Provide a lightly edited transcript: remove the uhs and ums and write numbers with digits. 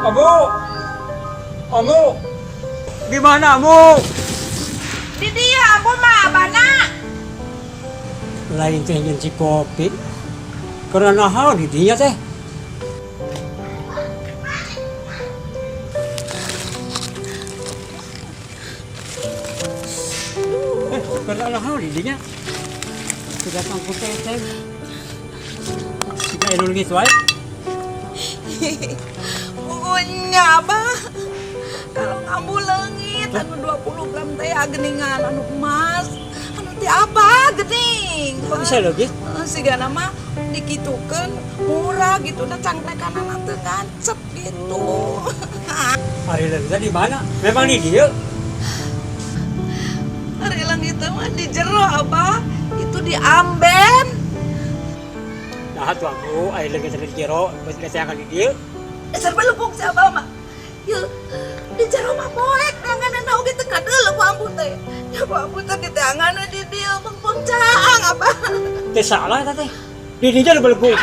Ambu! Ambu! Di mana, Ambu? Di dia Ambu mah abana. Lain teh nyen si kopi. Karena naha di dinya teh. Eh, karena naha di dinya. Tidak tangku teh teh. Tidak elul gitu wae. Pokoknya Abah, kalau ngambu leungit anu 20 gram teh geningan anu emas, anu teh apa gening. Kok bisa leungit? Heeh, sigana mah dikitukeun murah gitu da cangklekanana teu ngancep gitu. Ari leungit di mana? Memang di dieu. Ari leungit mah di jero Abah, itu di amben. Nah, tuh aku ari leungit di jero, geus akan di dieu. Dasar belebung si Abah mah. Yeuh, di jero mah poek neanganna oge teu kadeuleu ku ambu teh. Ya ku ambu teh diteangan we di dieu mengpung caang Abah. Teh salah eta teh. Di dinya nu belebung.